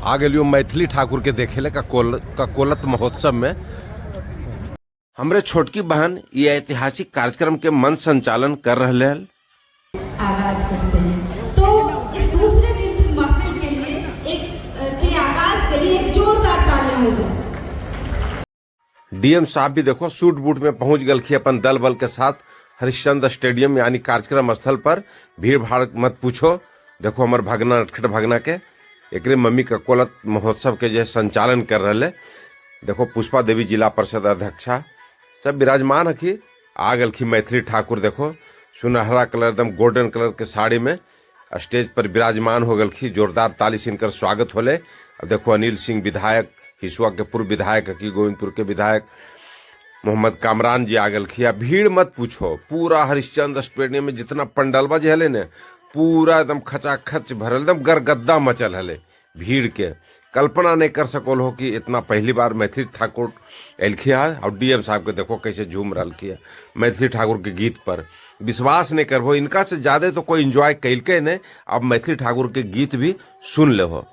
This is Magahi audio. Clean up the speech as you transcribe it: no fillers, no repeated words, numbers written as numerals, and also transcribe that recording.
आ गेलियो मैथिली ठाकुर के देखे ले ककोलत महोत्सव में। हमरे छोटकी बहन ये ऐतिहासिक कार्यक्रम के मंच संचालन कर रहे हल। आगाज करते हैं तो इस दूसरे दिन की महफिल के लिए एक के आगाज के लिए एक जोरदार तालियां हो जाए। डीएम साहब भी देखो सूट बूट में पहुंच गलखी अपन दल बल के साथ हरिश्चंद्र स्टेडियम यानी कार्यक्रम स्थल पर। भीड़ भाड़ मत पूछो। देखो हमार भगना नटखट भगना के एकरे मम्मी ककोलत महोत्सव के जो संचालन कर रहे। देखो पुष्पा देवी जिला परिषद अध्यक्षा सब विराजमान हखी। आ गलखी मैथिली ठाकुर, देखो सुनहरा कलर एकदम गोल्डन कलर के साड़ी में स्टेज पर विराजमान हो गलखी। जोरदार ताली से इनकर स्वागत होले। अब देखो अनिल सिंह विधायक, हिसुआ के पूर्व विधायक हकी, गोविंदपुर के विधायक मोहम्मद कामरान जी आ गलखी। भीड़ मत पूछो, पूरा हरिश्चंद्र स्टेडियम में जितना पंडलवा जे हले ने पूरा एकदम खचाखच भरल, एकदम गरगद्दा मचल हले भीड़ के। कल्पना नहीं कर सकोल हो कि इतना पहली बार मैथिली ठाकुर एलखी है। और डीएम साहब के देखो कैसे झूम रहा है मैथिली ठाकुर के गीत पर। विश्वास नहीं करबो, इनका से ज्यादा तो कोई एंजॉय कैलके नहीं। अब मैथिली ठाकुर के गीत भी सुन ले हो।